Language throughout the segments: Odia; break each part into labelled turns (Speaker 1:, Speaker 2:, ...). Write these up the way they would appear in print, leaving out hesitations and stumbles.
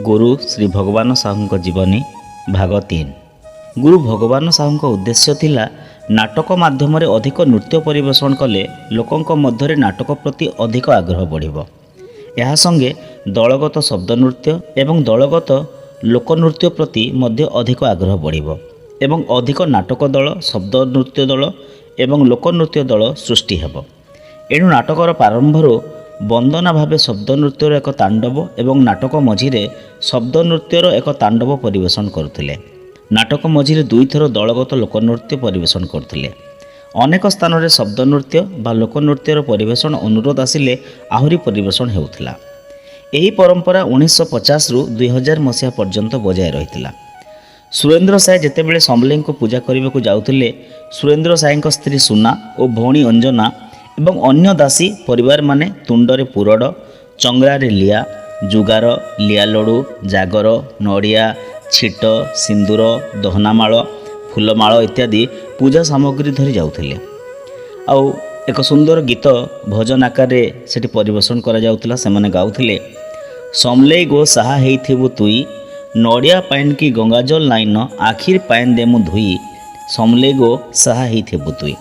Speaker 1: ଗୁରୁ ଶ୍ରୀ ଭଗବାନ ସାହୁଙ୍କ ଜୀବନୀ ଭାଗ 3। ଗୁରୁ ଭଗବାନ ସାହୁଙ୍କ ଉଦ୍ଦେଶ୍ୟ ଥିଲା, ନାଟକ ମାଧ୍ୟମରେ ଅଧିକ ନୃତ୍ୟ ପରିବେଷଣ କଲେ ଲୋକଙ୍କ ମଧ୍ୟରେ ନାଟକ ପ୍ରତି ଅଧିକ ଆଗ୍ରହ ବଢ଼ିବ। ଏହା ସଙ୍ଗେ ଦଳଗତ ଶବ୍ଦ ନୃତ୍ୟ ଏବଂ ଦଳଗତ ଲୋକନୃତ୍ୟ ପ୍ରତି ମଧ୍ୟ ଅଧିକ ଆଗ୍ରହ ବଢ଼ିବ ଏବଂ ଅଧିକ ନାଟକ ଦଳ, ଶବ୍ଦ ନୃତ୍ୟ ଦଳ ଏବଂ ଲୋକନୃତ୍ୟ ଦଳ ସୃଷ୍ଟି ହେବ। ଏଣୁ ନାଟକର ପ୍ରାରମ୍ଭରୁ ବନ୍ଦନା ଭାବେ ଶବ୍ଦ ନୃତ୍ୟର ଏକ ତାଣ୍ଡବ ଏବଂ ନାଟକ ମଝିରେ ଶବ୍ଦ ନୃତ୍ୟର ଏକ ତାଣ୍ଡବ ପରିବେଷଣ କରୁଥିଲେ। ନାଟକ ମଝିରେ ଦୁଇଥର ଦଳଗତ ଲୋକନୃତ୍ୟ ପରିବେଷଣ କରୁଥିଲେ। ଅନେକ ସ୍ଥାନରେ ଶବ୍ଦ ନୃତ୍ୟ ବା ଲୋକନୃତ୍ୟର ପରିବେଷଣ ଅନୁରୋଧ ଆସିଲେ ଆହୁରି ପରିବେଷଣ ହେଉଥିଲା। ଏହି ପରମ୍ପରା 1950ରୁ 2000 ମସିହା ପର୍ଯ୍ୟନ୍ତ ବଜାୟ ରହିଥିଲା। ସୁରେନ୍ଦ୍ର ସାଏ ଯେତେବେଳେ ସମଲେଇଙ୍କୁ ପୂଜା କରିବାକୁ ଯାଉଥିଲେ, ସୁରେନ୍ଦ୍ର ସାଏଙ୍କ ସ୍ତ୍ରୀ ସୁନା ଓ ଭଉଣୀ ଅଞ୍ଜନା ଏବଂ ଅନ୍ୟ ଦାସୀ ପରିବାରମାନେ ତୁଣ୍ଡରେ ପୁରଡ଼, ଚଙ୍ଗରାରେ ଲିଆ, ଜୁଗାର, ଲିଆ ଲଡ଼ୁ, ଜାଗର, ନଡ଼ିଆ, ଛିଟ, ସିନ୍ଦୁର, ଦହନାମାଳ, ଫୁଲମାଳ ଇତ୍ୟାଦି ପୂଜା ସାମଗ୍ରୀ ଧରି ଯାଉଥିଲେ। ଆଉ ଏକ ସୁନ୍ଦର ଗୀତ ଭଜନ ଆକାରରେ ସେଠି ପରିବେଷଣ କରାଯାଉଥିଲା। ସେମାନେ ଗାଉଥିଲେ, ସମଲେଇ ଗୋ ସାହା ହେଇଥିବୁ ତୁଇ, ନଡ଼ିଆ ପାଇନ୍ କି ଗଙ୍ଗାଜଲ ନାଇନ, ଆଖିର ପାଇନ୍ ଦେ ମୁଁ ଧୋଇ, ସମଲେଇ ଗୋ ସାହା ହେଇଥିବୁ ତୁଇ।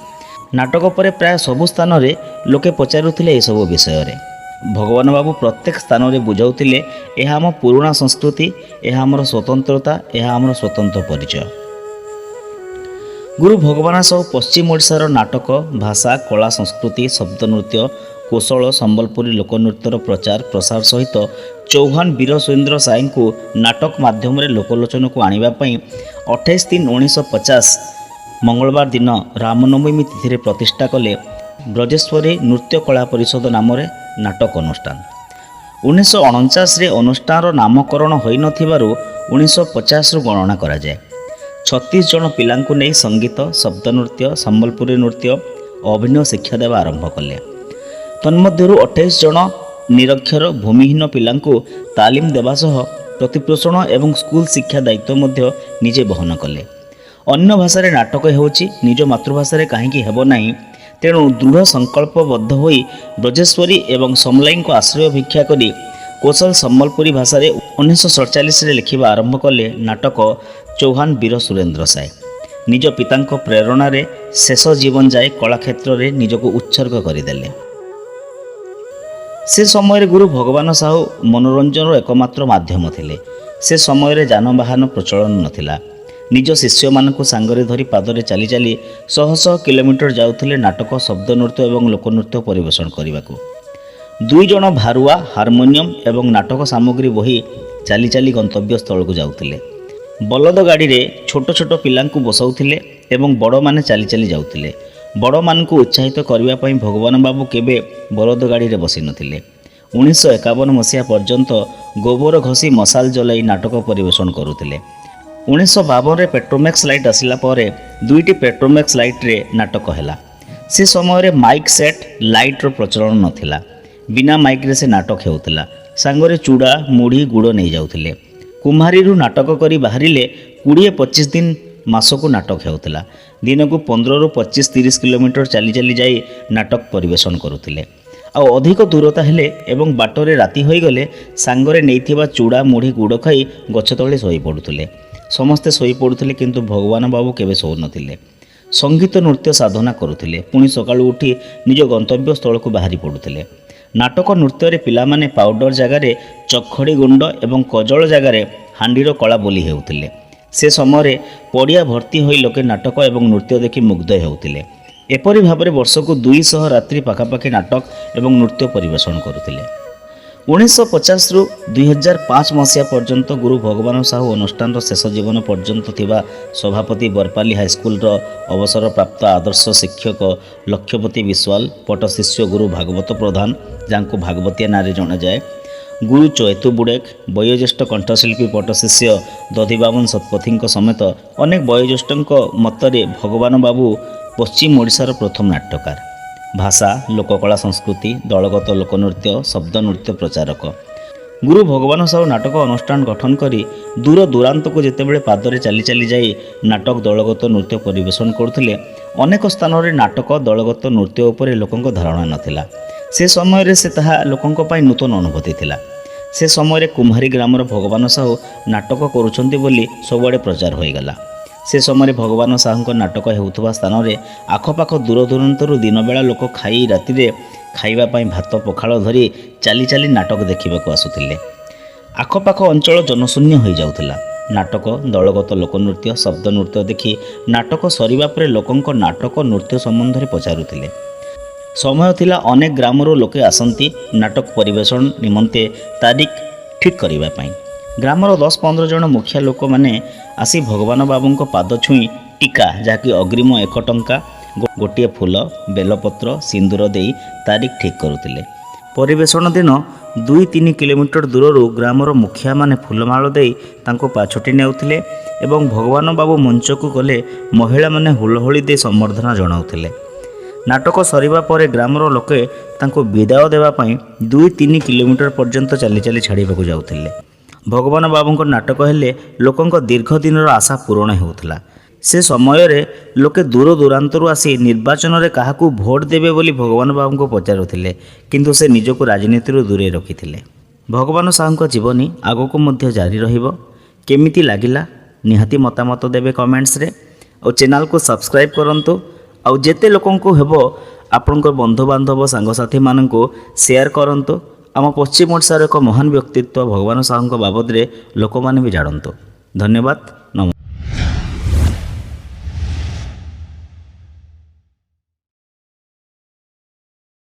Speaker 1: ନାଟକ ପରେ ପ୍ରାୟ ସବୁ ସ୍ଥାନରେ ଲୋକେ ପଚାରୁଥିଲେ ଏସବୁ ବିଷୟରେ। ଭଗବାନ ବାବୁ ପ୍ରତ୍ୟେକ ସ୍ଥାନରେ ବୁଝାଉଥିଲେ, ଏହା ଆମ ପୁରୁଣା ସଂସ୍କୃତି, ଏହା ଆମର ସ୍ୱତନ୍ତ୍ରତା, ଏହା ଆମର ସ୍ୱତନ୍ତ୍ର ପରିଚୟ। ଗୁରୁ ଭଗବାନ ସାହୁ ପଶ୍ଚିମ ଓଡ଼ିଶାର ନାଟକ, ଭାଷା, କଳା, ସଂସ୍କୃତି, ଶବ୍ଦ ନୃତ୍ୟ, କୋଶଳ, ସମ୍ବଲପୁରୀ ଲୋକନୃତ୍ୟର ପ୍ରଚାର ପ୍ରସାର ସହିତ ଚୌହାନ ବୀର ସୁରେନ୍ଦ୍ର ସାଏଙ୍କୁ ନାଟକ ମାଧ୍ୟମରେ ଲୋକଲୋଚନକୁ ଆଣିବା ପାଇଁ 28/3/1950 ମଙ୍ଗଳବାର ଦିନ ରାମନବମୀ ତିଥିରେ ପ୍ରତିଷ୍ଠା କଲେ ବ୍ରଜେଶ୍ୱରୀ ନୃତ୍ୟ କଳା ପରିଷଦ ନାମରେ ନାଟକ ଅନୁଷ୍ଠାନ। 1949ରେ ଅନୁଷ୍ଠାନର ନାମକରଣ ହୋଇନଥିବାରୁ 1950ରୁ ଗଣନା କରାଯାଏ। 36 ଜଣ ପିଲାଙ୍କୁ ନେଇ ସଙ୍ଗୀତ, ଶବ୍ଦ ନୃତ୍ୟ, ସମ୍ବଲପୁରୀ ନୃତ୍ୟ, ଅଭିନୟ ଶିକ୍ଷା ଦେବା ଆରମ୍ଭ କଲେ। ତନ୍ମଧ୍ୟରୁ 28 ଜଣ ନିରକ୍ଷର ଭୂମିହୀନ ପିଲାଙ୍କୁ ତାଲିମ ଦେବା ସହ ପ୍ରତିପୋଷଣ ଏବଂ ସ୍କୁଲ ଶିକ୍ଷା ଦାୟିତ୍ୱ ମଧ୍ୟ ନିଜେ ବହନ କଲେ। ଅନ୍ୟ ଭାଷାରେ ନାଟକ ହେଉଛି, ନିଜ ମାତୃଭାଷାରେ କାହିଁକି ହେବ ନାହିଁ? ତେଣୁ ଦୃଢ଼ ସଂକଳ୍ପବଦ୍ଧ ହୋଇ ବ୍ରଜେଶ୍ୱରୀ ଏବଂ ସମଲାଇଙ୍କ ଆଶ୍ରୟ ଭିକ୍ଷା କରି କୋଶଲ ସମ୍ବଲପୁରୀ ଭାଷାରେ 1947ରେ ଲେଖିବା ଆରମ୍ଭ କଲେ ନାଟକ ଚୌହାନ ବୀର ସୁରେନ୍ଦ୍ର ସାଏ। ନିଜ ପିତାଙ୍କ ପ୍ରେରଣାରେ ଶେଷ ଜୀବନ ଯାଏ କଳାକ୍ଷେତ୍ରରେ ନିଜକୁ ଉତ୍ସର୍ଗ କରିଦେଲେ। ସେ ସମୟରେ ଗୁରୁ ଭଗବାନ ସାହୁ ମନୋରଞ୍ଜନର ଏକମାତ୍ର ମାଧ୍ୟମ ଥିଲେ। ସେ ସମୟରେ ଯାନବାହନ ପ୍ରଚଳନ ନଥିଲା। ନିଜ ଶିଷ୍ୟମାନଙ୍କୁ ସାଙ୍ଗରେ ଧରି ପାଦରେ ଚାଲି ଚାଲି ଶହ ଶହ କିଲୋମିଟର ଯାଉଥିଲେ ନାଟକ, ଶବ୍ଦ ନୃତ୍ୟ ଏବଂ ଲୋକନୃତ୍ୟ ପରିବେଷଣ କରିବାକୁ। ଦୁଇ ଜଣ ଭାରୁଆ, ହାରମୋନିୟମ ଏବଂ ନାଟକ ସାମଗ୍ରୀ ବୋହି ଚାଲି ଚାଲି ଗନ୍ତବ୍ୟ ସ୍ଥଳକୁ ଯାଉଥିଲେ। ବଲଦ ଗାଡ଼ିରେ ଛୋଟ ଛୋଟ ପିଲାଙ୍କୁ ବସାଉଥିଲେ ଏବଂ ବଡ଼ମାନେ ଚାଲି ଚାଲି ଯାଉଥିଲେ। ବଡ଼ମାନଙ୍କୁ ଉତ୍ସାହିତ କରିବା ପାଇଁ ଭଗବାନ ବାବୁ କେବେ ବଲଦ ଗାଡ଼ିରେ ବସିନଥିଲେ। 1951 ମସିହା ପର୍ଯ୍ୟନ୍ତ ଗୋବର ଘଷି ମଶାଲ ଜଲାଇ ନାଟକ ପରିବେଷଣ କରୁଥିଲେ। 1952ରେ ପେଟ୍ରୋମ୍ୟାକ୍ସ ଲାଇଟ୍ ଆସିଲା ପରେ ଦୁଇଟି ପେଟ୍ରୋମ୍ୟାକ୍ସ ଲାଇଟ୍ରେ ନାଟକ ହେଲା। ସେ ସମୟରେ ମାଇକ୍ ସେଟ୍, ଲାଇଟ୍ର ପ୍ରଚଳନ ନଥିଲା। ବିନା ମାଇକ୍ରେ ସେ ନାଟକ ହେଉଥିଲା। ସାଙ୍ଗରେ ଚୁଡ଼ା, ମୁଢ଼ି, ଗୁଡ଼ ନେଇଯାଉଥିଲେ। କୁମ୍ହାରୀରୁ ନାଟକ କରି ବାହାରିଲେ 20-25 ଦିନ ମାସକୁ ନାଟକ ହେଉଥିଲା। ଦିନକୁ 15ରୁ 25 30 କିଲୋମିଟର ଚାଲି ଚାଲି ଯାଇ ନାଟକ ପରିବେଷଣ କରୁଥିଲେ। ଆଉ ଅଧିକ ଦୂରତା ହେଲେ ଏବଂ ବାଟରେ ରାତି ହୋଇଗଲେ ସାଙ୍ଗରେ ନେଇଥିବା ଚୁଡ଼ା, ମୁଢ଼ି, ଗୁଡ଼ ଖାଇ ଗଛ ତଳେ ଶୋଇପଡ଼ୁଥିଲେ। ସମସ୍ତେ ଶୋଇପଡ଼ୁଥିଲେ, କିନ୍ତୁ ଭଗବାନ ବାବୁ କେବେ ଶୋଉନଥିଲେ। ସଙ୍ଗୀତ ନୃତ୍ୟ ସାଧନା କରୁଥିଲେ। ପୁଣି ସକାଳୁ ଉଠି ନିଜ ଗନ୍ତବ୍ୟ ସ୍ଥଳକୁ ବାହାରି ପଡ଼ୁଥିଲେ। ନାଟକ ନୃତ୍ୟରେ ପିଲାମାନେ ପାଉଡ଼ର ଜାଗାରେ ଚଖଡ଼ି ଗୁଣ୍ଡ ଏବଂ କଜଳ ଜାଗାରେ ହାଣ୍ଡିର କଳା ବୋଲି ହେଉଥିଲେ। ସେ ସମୟରେ ପଡ଼ିଆ ଭର୍ତ୍ତି ହୋଇ ଲୋକେ ନାଟକ ଏବଂ ନୃତ୍ୟ ଦେଖି ମୁଗ୍ଧ ହେଉଥିଲେ। ଏପରି ଭାବରେ ବର୍ଷକୁ 200 ରାତ୍ରି ପାଖାପାଖି ନାଟକ ଏବଂ ନୃତ୍ୟ ପରିବେଷଣ କରୁଥିଲେ। 1950ରୁ 2005 ମସିହା ପର୍ଯ୍ୟନ୍ତ ଗୁରୁ ଭଗବାନ ସାହୁ ଅନୁଷ୍ଠାନର ଶେଷ ଜୀବନ ପର୍ଯ୍ୟନ୍ତ ଥିବା ସଭାପତି ବରପାଲି ହାଇସ୍କୁଲର ଅବସରପ୍ରାପ୍ତ ଆଦର୍ଶ ଶିକ୍ଷକ ଲକ୍ଷପତି ବିଶ୍ୱାଲ, ପଟ୍ଟଶିଷ୍ୟ ଗୁରୁ ଭାଗବତ ପ୍ରଧାନ, ଯାହାଙ୍କୁ ଭାଗବତିଆ ନାଁରେ ଜଣାଯାଏ, ଗୁରୁ ଚୈତୁ ବୁଡ଼େକ, ବୟୋଜ୍ୟେଷ୍ଠ କଣ୍ଠଶିଳ୍ପୀ ପଟ୍ଟଶିଷ୍ୟ ଦଧିବାମନ ଶତପଥୀଙ୍କ ସମେତ ଅନେକ ବୟୋଜ୍ୟେଷ୍ଠଙ୍କ ମତରେ ଭଗବାନ ବାବୁ ପଶ୍ଚିମ ଓଡ଼ିଶାର ପ୍ରଥମ ନାଟ୍ୟକାର, ଭାଷା, ଲୋକକଳା, ସଂସ୍କୃତି, ଦଳଗତ ଲୋକନୃତ୍ୟ, ଶବ୍ଦ ନୃତ୍ୟ ପ୍ରଚାରକ। ଗୁରୁ ଭଗବାନ ସାହୁ ନାଟକ ଅନୁଷ୍ଠାନ ଗଠନ କରି ଦୂର ଦୂରାନ୍ତକୁ ଯେତେବେଳେ ପାଦରେ ଚାଲି ଚାଲି ଯାଇ ନାଟକ, ଦଳଗତ ନୃତ୍ୟ ପରିବେଷଣ କରୁଥିଲେ, ଅନେକ ସ୍ଥାନରେ ନାଟକ, ଦଳଗତ ନୃତ୍ୟ ଉପରେ ଲୋକଙ୍କ ଧାରଣା ନଥିଲା। ସେ ସମୟରେ ସେ ତାହା ଲୋକଙ୍କ ପାଇଁ ନୂତନ ଅନୁଭୂତି ଥିଲା। ସେ ସମୟରେ କୁମ୍ଭାରୀ ଗ୍ରାମର ଭଗବାନ ସାହୁ ନାଟକ କରୁଛନ୍ତି ବୋଲି ସବୁଆଡ଼େ ପ୍ରଚାର ହୋଇଗଲା। ସେ ସମୟରେ ଭଗବାନ ସାହୁଙ୍କ ନାଟକ ହେଉଥିବା ସ୍ଥାନରେ ଆଖପାଖ ଦୂରଦୂରାନ୍ତରୁ ଦିନବେଳା ଲୋକ ଖାଇ ରାତିରେ ଖାଇବା ପାଇଁ ଭାତ ପଖାଳ ଧରି ଚାଲି ଚାଲି ନାଟକ ଦେଖିବାକୁ ଆସୁଥିଲେ। ଆଖପାଖ ଅଞ୍ଚଳ ଜନଶୂନ୍ୟ ହୋଇଯାଉଥିଲା। ନାଟକ, ଦଳଗତ ଲୋକନୃତ୍ୟ, ଶବ୍ଦ ନୃତ୍ୟ ଦେଖି ନାଟକ ସରିବା ପରେ ଲୋକଙ୍କ ନାଟକ ନୃତ୍ୟ ସମ୍ବନ୍ଧରେ ପଚାରୁଥିଲେ। ସମୟ ଥିଲା, ଅନେକ ଗ୍ରାମରୁ ଲୋକେ ଆସନ୍ତି ନାଟକ ପରିବେଷଣ ନିମନ୍ତେ ତାରିଖ ଠିକ୍ କରିବା ପାଇଁ। ଗ୍ରାମର 10-15 ଜଣ ମୁଖିଆ ଲୋକମାନେ ଆସି ଭଗବାନ ବାବୁଙ୍କ ପାଦ ଛୁଇଁ ଟୀକା, ଯାହାକି ଅଗ୍ରିମ 1 ଟଙ୍କା, ଗୋଟିଏ ଫୁଲ, ବେଲପତ୍ର, ସିନ୍ଦୁର ଦେଇ ତାରିଖ ଠିକ୍ କରୁଥିଲେ। ପରିବେଷଣ ଦିନ 2-3 କିଲୋମିଟର ଦୂରରୁ ଗ୍ରାମର ମୁଖିଆମାନେ ଫୁଲମାଳ ଦେଇ ତାଙ୍କୁ ପାଛୋଟି ନେଉଥିଲେ ଏବଂ ଭଗବାନ ବାବୁ ମଞ୍ଚକୁ ଗଲେ ମହିଳାମାନେ ହୁଳହୁଳି ଦେଇ ସମ୍ବର୍ଦ୍ଧନା ଜଣାଉଥିଲେ। ନାଟକ ସରିବା ପରେ ଗ୍ରାମର ଲୋକେ ତାଙ୍କୁ ବିଦାୟ ଦେବା ପାଇଁ 2-3 କିଲୋମିଟର ପର୍ଯ୍ୟନ୍ତ ଚାଲି ଚାଲି ଛାଡ଼ିବାକୁ ଯାଉଥିଲେ। ଭଗବାନ ବାବୁଙ୍କ ନାଟକ ହେଲେ ଲୋକଙ୍କ ଦୀର୍ଘ ଦିନର ଆଶା ପୂରଣ ହେଉଥିଲା। ସେ ସମୟରେ ଲୋକେ ଦୂର ଦୂରାନ୍ତରୁ ଆସି ନିର୍ବାଚନରେ କାହାକୁ ଭୋଟ ଦେବେ ବୋଲି ଭଗବାନ ବାବୁଙ୍କୁ ପଚାରୁଥିଲେ, କିନ୍ତୁ ସେ ନିଜକୁ ରାଜନୀତିରୁ ଦୂରେଇ ରଖିଥିଲେ। ଭଗବାନ ସାହୁଙ୍କ ଜୀବନୀ ଆଗକୁ ମଧ୍ୟ ଜାରି ରହିବ। କେମିତି ଲାଗିଲା ନିହାତି ମତାମତ ଦେବେ କମେଣ୍ଟସରେ, ଆଉ ଚ୍ୟାନେଲକୁ ସବସ୍କ୍ରାଇବ୍ କରନ୍ତୁ, ଆଉ ଯେତେ ଲୋକଙ୍କୁ ହେବ ଆପଣଙ୍କ ବନ୍ଧୁବାନ୍ଧବ ସାଙ୍ଗସାଥିମାନଙ୍କୁ ସେୟାର କରନ୍ତୁ। ଆମ ପଶ୍ଚିମ ଓଡ଼ିଶାର ଏକ ମହାନ ବ୍ୟକ୍ତିତ୍ୱ ଭଗବାନ ସାହୁଙ୍କ ବାବଦରେ ଲୋକମାନେ ବି ଜାଣନ୍ତୁ। ଧନ୍ୟବାଦ, ନମସ୍କାର।